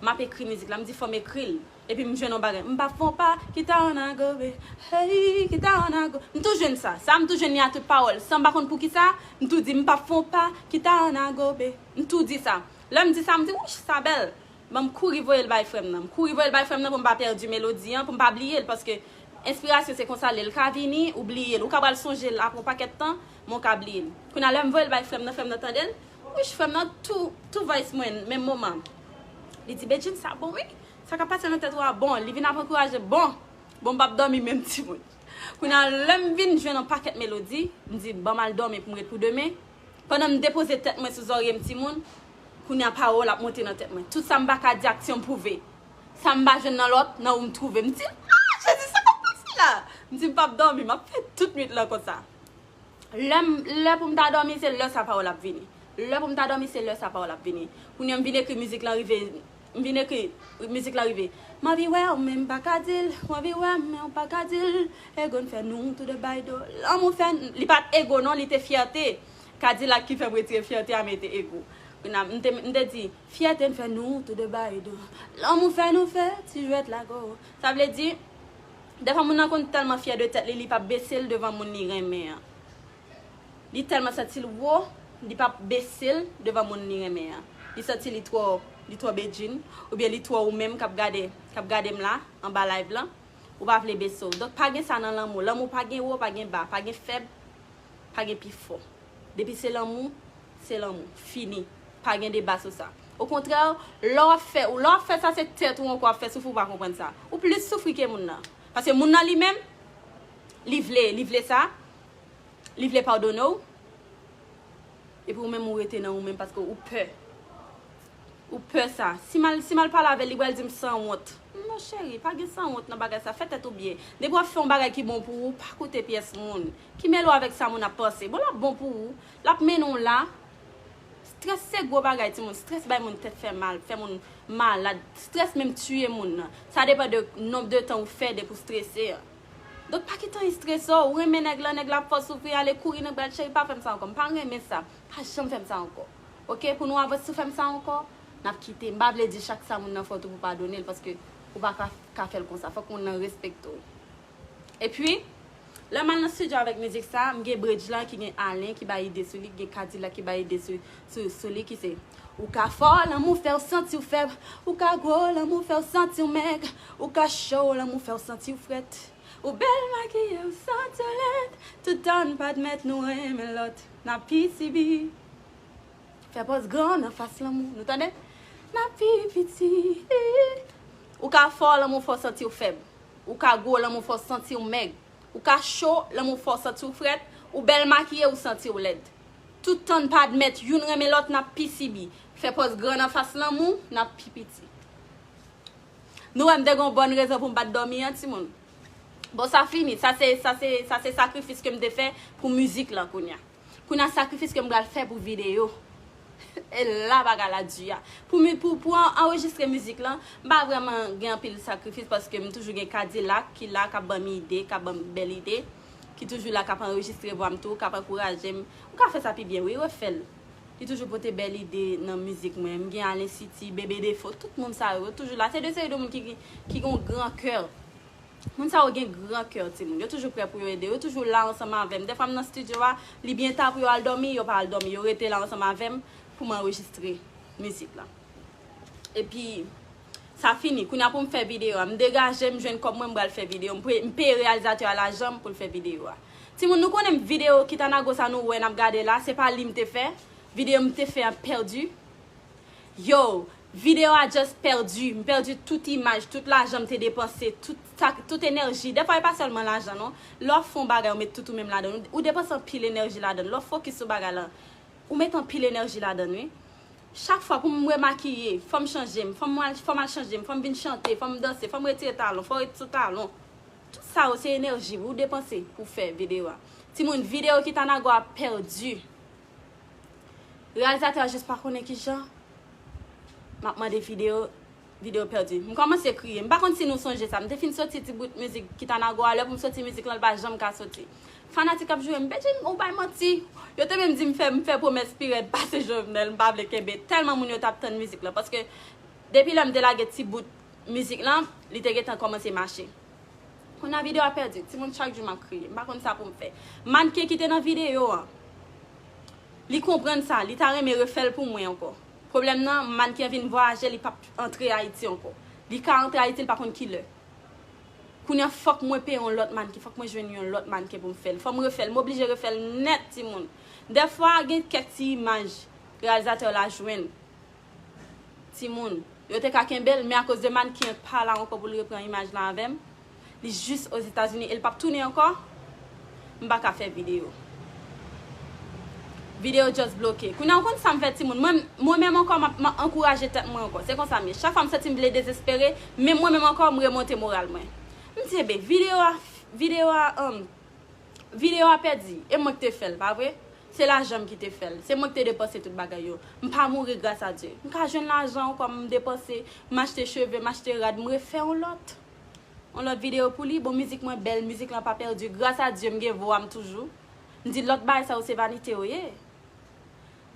M ap ekri mizik la, m di fò m ekri l. Epi m jwenn yon bagay. M p ap fè yon pa, kita an a gobe. Hey, kita an a go. M tou jwenn sa. Sa m tou jwenn li a tout pawòl. San m pa konn poukisa, m tou di m p ap fè yon pa, kita an a gobe. M tou di sa. Lè m di sa, m di, "Wouch, sa bèl." Bon, m kouri voye l bay frè m nan. M kouri voye l bay frè m nan pou m pa pèdi melodi an, pou m pa bliye l, paske enspirasyon se konsa, lè l ka vini, ou bliye l. Ou ka pral sonje l apre yon pakèt tan, men w ka bliye l. Kounye a, lè m voye l bay frè m nan, frè m nan tande l. Wouch, frè m nan tou, tou voice mwen, menm moman. Li di, "Bedjine, sa bon, wi. Sa k ap pase nan tèt ou a bon." Li vin ap ankouraje, bon. Bon, m p ap dòmi menm, timoun. Kounye a, lè m vin jwenn yon pakèt melodi, m di, "Ban m al dòmi pou m ret pou demen." Pandan m depoze tèt mwen sou zòrye m, timoun, kounye a pawòl ap monte nan tèt mwen. Tout sa m pa ka di, aksyon m pwouve. Sa m pa jwenn nan lòt, nan ou m twouve. M di, "Ah, Jezi, sa k ap pase la?" M di, "M p ap dòmi, m ap fè tout nwit lan konsa." Lè m, lè pou m ta dòmi, se lè sa pawòl ap vini. Lè pou m ta dòmi, se lè sa pawòl ap vini. Kounye a m vin ekri mizik lan rive, m vin ekri mizik lan rive. M anvi wè w, men m pa ka di l. W anvi wè m, men w pa ka di l. Ego n fè nou tou de bay do. Lanmou fè n, li pa t ego non, li te fyète. Kadilak ki fè m retire fyète a, mete ego. Kounye a, m te, m te di, fyète n fè nou tou de bay do. Lanmou fè nou fè ti jwèt la go. Sa vle di, dèfwa moun nan konn tèlman fyè de tèt li, li p ap bese l devan moun li renmen an. Li tèlman santi l wo, li p ap bese l devan moun li renmen an. Li santi li twò, li twò bedjin, oubyen li twò ou menm k ap gade, k ap gade m la, anba live lan, ou pa vle bese w. Donk, pa gen sa nan lanmou. Lanmou pa gen wo, pa gen ba, pa gen fèb, pa gen pi fò. Depi se lanmou, se lanmou. Fini. Pa gen deba sou sa. Okontrè, lè w ap fè, lè w ap fè sa, se tèt ou ankò w ap fè soufri, ou pa konprann sa. Ou plis soufri ke moun nan. Paske moun nan li menm, li vle, li vle sa, li vle padone w, epi ou menm ou rete nan ou menm paske ou pè. Ou pè sa. Si m al, si m al pale avè l, li pral di m sanwont. Non, cheri, pa gen sanwont nan bagay sa. Fè tèt ou byen. Depi w ap fè yon bagay ki bon pou ou, pa koute pyès moun. Ki mele w avèk sa moun ap panse. Bon, l ap bon pou ou. L ap mennen w la. Strès se gwo bagay, timoun. Strès bay moun tèt fè mal, fè moun malad. Strès menm tiye moun nan. Sa depann de nonb de tan ou fè depi w strese an. Donk, pa kite anyen strese w. Ou renmen nèg lan, nèg la ap fè w soufri, ale kouri nan bra l, cheri, pa fè m sa ankò. M pa renmen sa. Pa janm fè m sa ankò. Oke, pou nou avanse, si w fè m sa ankò, n ap kite. M pa vle di chak sa moun nan fè w tou pou w padone l, paske ou pa ka, ka fè l konsa. Fòk moun nan respekte w. Epi, lè m al nan estidyo avèk mizik sa, m gen bridge lan ki gen Alen ki bay ide sou li, ki gen Kadilak ki bay ide sou, sou, sou li, ki se: Ou ka fò, lanmou fè w santi w fèb. Ou ka gwo, lanmou fè w santi w mèg. Ou ka cho, lanmou fè w santi w frèt. Ou bèl makiye, ou santi w lèd. Toutan n pa admèt nou renmen lòt, n ap pi sibi. Fè pòz gran nan fas lanmou. Nou tande? N ap pi piti. Ou ka fò, lanmou fè w santi w fèb. Ou ka gwo, lanmou fè w santi w mèg. Ou ka cho, lanmou fè w santi w frèt. Ou bèl makiye, ou santi w lèd. Toutan n pa admèt youn renmen lòt, n ap pi sibi. Fè pòz gran nan fas lanmou, n ap pi piti. Nou wè m te gen yon bòn rezon pou m pa t dòmi an, timoun. Bon, sa fini. Sa se, sa se, sa se sakrifis ke m te fè pou mizik lan kounye a. Kounye a, sakrifis ke m pral fè pou videyo. E la bagay la di a. Pou mi, pou, pou an, anrejistre mizik lan, m pa vrèman gen anpil sakrifis paske m toujou gen Kadilak ki la, k ap ban m ide, k ap ban m bèl ide, ki toujou la, k ap anrejistre vwa m tou, k ap ankouraje m. Ou ka fè sa pi byen, wi, refè l. Li toujou pote bèl ide nan mizik mwen. M gen Alen City, Bebe Defo, tout moun sa yo, yo toujou la. Se de seri de moun ki, ki, ki gen yon gran kè. Moun sa yo gen gran kè, timoun. Yo toujou prè pou yo ede. Yo toujou la ansanm avè m. Dèfwa m nan estidyo a, li byen ta pou yo al dòmi, yo pa al dòmi. Yo rete la ansanm avè m pou m anrejistre mizik lan. Epi, sa fini. Kounye a pou m fè videyo a. M degaje, m jwenn kòb mwen, m pral fè videyo. M pe-, m peye reyalizatè a lajan m pou l fè videyo a. Timoun, nou konnen videyo Kitanago sa nou wè n ap gade la, se pa li m te fè. Videyo m te fè an pèdi. Yo, videyo a just pèdi. M pèdi tout imaj, tout lajan m te depanse, tout sa, tout enèji. Dèfwa, e pa sèlman lajan, non. Lè w ap fè yon bagay, ou met tout ou menm ladan l. Ou depanse anpil enèji ladan l. Lè w fokis sou bagay lan, ou met anpil enèji ladan l, wi. Chak fwa pou m remakiye, fò m chanje m, fò m al, fò m al chanje m, fò m vin chante, fò m danse, fò m retire talon, fò w ret sou talon. Tout sa yo se enèji ou depanse pou fè videyo a. Timoun, videyo Kitanago a pèdi. Reyalizatè a jis pa konnen kijan m ap mande videyo, videyo pèdi. M kòmanse kriye. M pa konn si nou sonje sa. M te fin soti ti bout mizik Kitanago a, lè pou m soti mizik lan, l pa janm ka soti. Fanatik ap joure m, Bedjine, ou bay manti. Yo te menm di m fè, m fè pwomès pi rèd pase Jovenel, m pa vle kenbe. Tèlman moun yo t ap tann mizik lan. Paske depi lè m te lage ti bout mizik lan, li te gentan kòmanse mache. Kounye a videyo a pèdi. Timoun, chak jou m ap kriye. M pa konn sa pou m fè. Mannken ki te nan videyo an, li konprann sa. Li ta renmen refè l pou mwen ankò. Pwoblèm nan, mannken an vin vwayaje, li p ap antre Ayiti ankò. Li ka antre Ayiti, li pa konn ki lè. Kounye a, fòk mwen peye yon lòt mannken, fòk mwen jwenn yon lòt mannken pou m fè l. Fò m refè l, m oblije refè l nèt, timoun. Dèfwa, gen kèk ti imaj reyalizatè la jwenn. Timoun, yo te ka kenbe l, men akoz de mannken an pa la ankò pou l reprann imaj lan avè m, li jis Ozetazini e l p ap tounen ankò, m pa ka fè videyo. Videyo just bloke. Kounye a, ou konn sa m fè, timoun? Mwen, mwen menm ankò, m ap, m ap ankouraje tèt mwen ankò. Se konsa m ye. Chak fwa m santi m vle dezespere, men mwen menm ankò, m remonte moral mwen. M di, ebe, videyo a, videyo a, um, videyo a pèdi. E mwen ki te fè l, pa vre? Se lajan m ki te fè l. Se mwen ki te depanse tout bagay yo. M pa mouri, gras a Dye. M ka jwenn lajan ankò, m depanse, m achte cheve, m achte rad, m refè yon lòt. Yon lòt videyo pou li. Bon, mizik mwen bèl, mizik lan pa pèdi. Gras a Dye, m gen vwa m toujou. M di lòt bagay sa yo se vanite yo ye.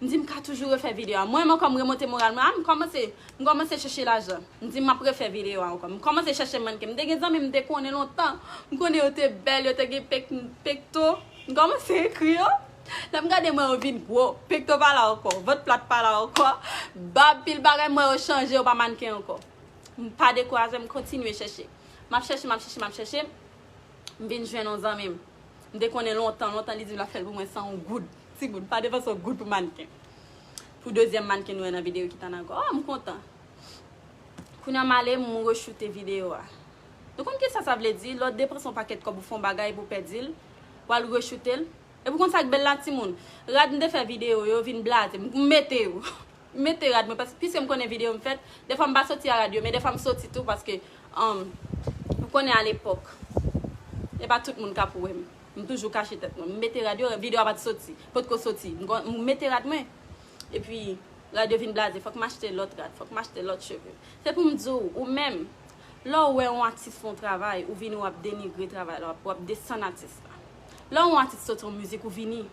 M di m ka toujou refè videyo a. Mwen menm ankò m remonte moral mwen. A, m kòmanse, m kòmanse chèche lajan. M di m ap refè videyo a ankò. M kòmanse chèche mannken. M te gen zanmi m te konnen lontan. M konnen yo te bèl, yo te gen pek, pekto. M kòmanse ekri yo. Lè m gade m wè yo vin gwo, pekto pa la ankò, vant plat pa la ankò, bab, pil bagay, m wè yo chanje, yo pa mannken ankò. M pa dekouraje, m kontinye chèche. M ap chèche, m ap chèche, m ap chèche. M vin jwenn yon zanmi m. M te konnen lontan, lontan, li di m l ap fè l pou mwen san yon goud. Timoun, pa depanse yon goud pou mannken. Pou dezyèm mannken nou wè nan videyo ki t anndan ankò. Oh, m kontan. Kounye a m ale, m rechoute videyo a. Nou konn kisa sa vle di? Lè w depanse yon pakèt kòb, ou fè yon bagay pou w pèdi l, w al rechoute l. Epi w konn sa k bèl la, timoun? Rad m te fè videyo yo vin blaze. M mete yo. M mete rad mwen, paske piske m konnen videyo m fèt, defwa m pa soti a rad yo, men defwa m soti tou paske, um, ou konnen alepòk, e pa tout moun k ap wè m. M toujou kache tèt mwen. M mete rad yo, videyo a pa t soti, potko soti. M kon- m mete rad mwen. Epi, rad yo vin blaze, fòk m achte lòt rad, fòk m achte lòt cheve. Se pou m di w, ou menm, lè w wè yon atis fè yon travay, ou vini w ap denigre travay la, w ap, w ap desann atis la. Lè yon atis soti yon mizik, ou vini,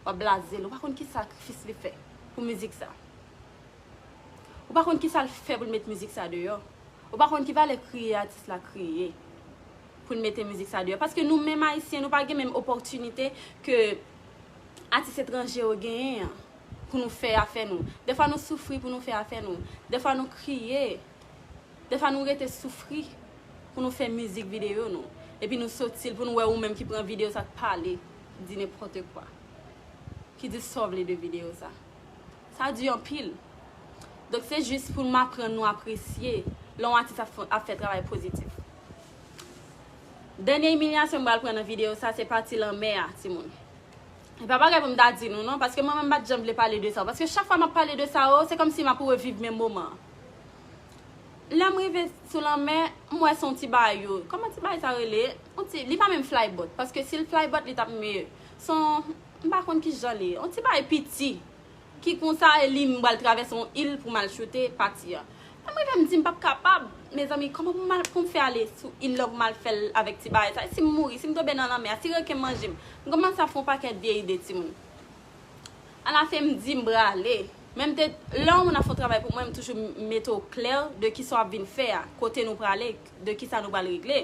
w ap blaze l, ou pa konn ki sakrifis li fè pou mizik sa. Ou pa konn ki sa l fè pou l met mizik sa deyò. Ou pa konn ki valè kriye atis la kriye pou l mete mizik sa deyò. Paske nou menm Ayisyen, nou pa gen menm opòtinite ke atis etranje yo genyen an pou nou fè afè nou. Defwa nou soufri pou nou fè afè nou. Defwa nou kriye. Defwa nou rete soufri pou nou fè mizik videyo nou. Epi nou soti l pou nou wè ou menm ki pran videyo sa k pale, di nenpòt kwa. Ki di sa w vle de videyo sa. Sa di anpil. Donk se jis pou m aprann nou apresye lè yon atis ap fè, ap fè travay pozitif. Dènye imilyasyon m pral pran nan videyo sa, se pati lanmè a, timoun. E pa bagay pou m ta di nou non, paske mwen menm m pa t janm vle pale de sa, paske chak fwa m ap pale de sa, o, se kòmsi m ap reviv menm moman an. Lè m rive sou lanmè, m wè se yon ti bagay yo. Kòman ti bagay sa rele? Yon ti, li pa menm flybot, paske si l flybot, li t ap meyè. Se yon, m pa konn ki jan li ye. Yon ti bagay piti. Ki konsa, e li, m pral travèse yon il pou m al choute pati a. Lè m rive, m di, m p ap kapab. Mezanmi, kòman pou m al, pou m fè ale sou il la pou m al fè l avèk ti bagay sa? E si m mouri, si m tonbe nan lanmè a, si reken manje m? M kòmanse ap fè yon pakèt vye ide, timoun. Alafen, m di, m prale. Men m te, lè yon moun ap fè yon travay pou mwen, m toujou mete w klè de kisa w ap vin fè a, kote nou prale, de kisa nou pral regle.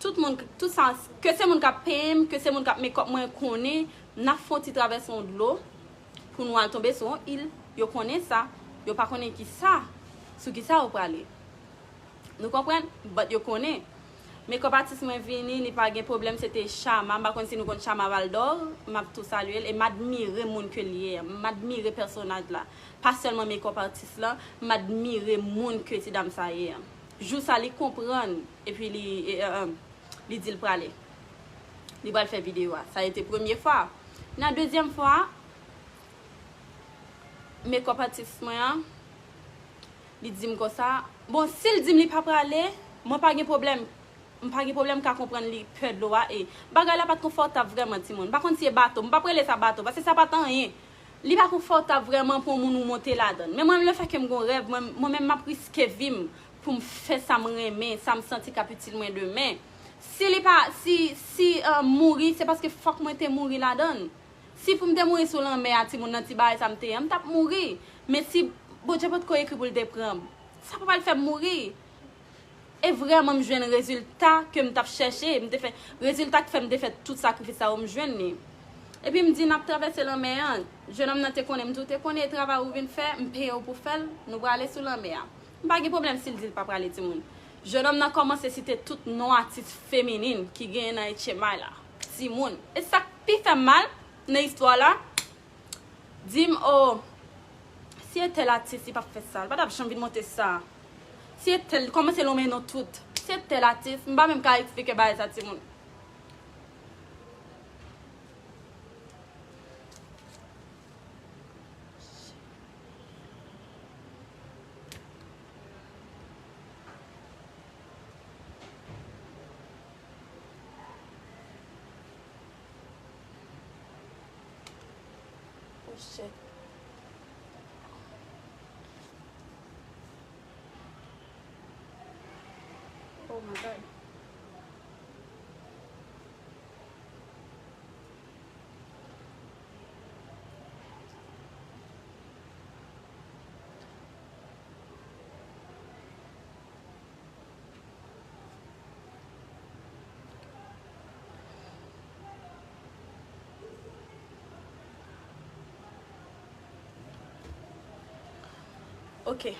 Tout moun, tout sa, ke se moun k ap peye m, ke se moun k ap mekòp mwen konnen, n ap fè yon ti travèse yon dlo pou nou al tonbe sou yon il. Yo konnen sa, yo pa konnen kisa, sou kisa yo prale. Nou konprann? But yo konnen. Makeup artist mwen vini, li pa gen pwoblèm, se te Chama. M pa konn si nou konn Chama Valdor, m ap tou salye l. E m admire moun ke l ye a. M admire pèsonaj la. Pa sèlman makeup artist lan, m admire moun ke ti dam sa ye a. Jou sa, li konprann, epi li, e, e, e, li di l prale. Li pral fè videyo a. Sa a ete premye fwa. Nan dezyèm fwa, makeup artist mwen an, li di m konsa, bon, si l di m li pa prale, mwen pa gen pwoblèm. M pa gen pwoblèm, m ka konprann li pè dlo a. E bagay la pa t konfòtab vrèman, timoun. M pa konn si e bato. M p ap rele sa bato, paske sa pa t anyen. Li pa konfòtab vrèman pou yon moun ou monte ladan l. Men mwen, lefètke m gon rèv, mwen, mwen menm, m ap riske vi m pou m fè sa m renmen, sa m santi k ap itil mwen demen. Si li pa, si, si, eh, mouri, se paske fòk mwen te mouri ladan l. Si pou m te mouri sou lanmè a, timoun, nan ti bagay sa m te ye an, m t ap mouri. Men si Bondye potko ekri pou l te pran m, sa pa pral fè m mouri. E vrèman, m jwenn rezilta ke m t ap chèche. M te fè, rezilta k fè m te fè tout sakrifis sa yo, m jwenn li. Epi m di, n ap travèse lanmè an. Jennonm nan te konnen, m di w te konnen e travay ou vin fè, m peye w pou fè l, nou prale sou lanmè a. M pa gen pwoblèm si l di l pa prale, timoun. Jennonm nan kòmanse site tout non atis feminin ki genyen nan H M I la. Timoun. E sa k pi fè m mal nan istwa la, di m, o, si e tèl atis, li p ap fè sa, li pa t ap janm vin monte sa. Si e tèl, kòmanse lonmen non tout. Si e tèl atis, m pa menm ka eksplike bagay sa, timoun. Oh shit. Oh my God. Ok.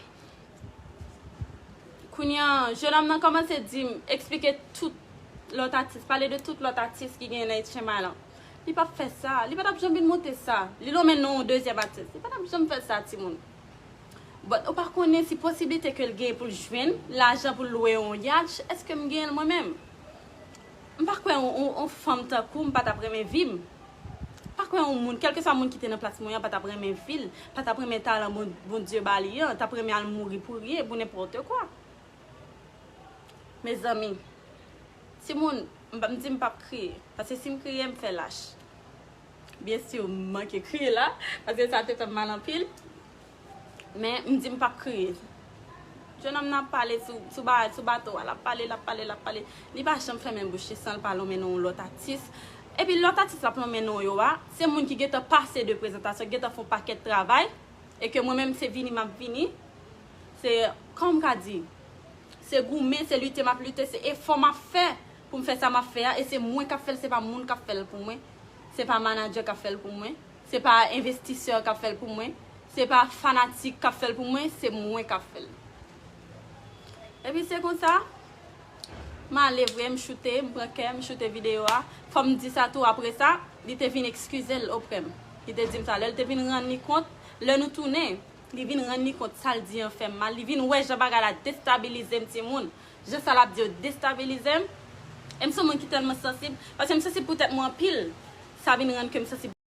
Kounye a, jennonm nan kòmanse di m, eksplike tout lòt atis, pale de tout lòt atis ki genyen nan Etchen Malan. Li p ap fè sa, li pa t ap janm vin monte sa. Li lonmen non yon dezyèm atis. Li pa t ap janm fè sa, timoun. But ou pa konnen si posiblite ke l genyen pou l jwenn lajan pou l lwe yon yach, èske m genyen l mwen menm? M pa kwè yon, yon, yon fanm tankou m pa t ap renmen vi m. M pa kwè yon moun, kèlkeswa moun ki te nan plas mwen an, pa t ap renmen vi l, pa t ap renmen talan Bon, Bondye ba li an, t ap renmen al mouri pou ryen, pou nenpòt kwa. Mezanmi, timoun, m pa, m di m p ap kriye, paske si m kriye, m fè lach. Byen si, m manke kriye la, paske sa te fè m mal anpil. Men, m di m p ap kriye. Jennonm nan ap pale sou, sou ba, sou bato a, l ap pale, l ap pale, l ap pale. Li pa janm fèmen bouch li san l pa lonmen non yon lòt atis. Epi lòt atis l ap lonmen non yo a, se moun ki gentan pase de prezantasyon, gentan fè yon pakèt travay, e ke mwen menm se vini m ap vini. Se, kòman m ka di, se goumen, se lite m ap lite, se efò m ap fè pou m fè sa m ap fè a, e se mwen k ap fè l, se pa moun k ap fè l pou mwen, se pa manadjè k ap fè l pou mwen, se pa envestisè k ap fè l pou mwen, se pa fanatik k ap fè l pou mwen, se mwen k ap fè l. Epi se konsa, m ale vre, m choute, m pran kè, m choute videyo a. Fò m di sa tou, apre sa, li te vin eskize l oprè m. Li te di m sa, lè l te vin rann li kont, lè nou tounen, li vin rann li kont sa l di an fè m mal, li vin wè jan bagay la destabilize m, timoun. Jan sa l ap di yo destabilize m. E m se yon moun ki tèlman sansib, paske m sansib pou tèt mwen anpil. Sa vin rann ke m sansib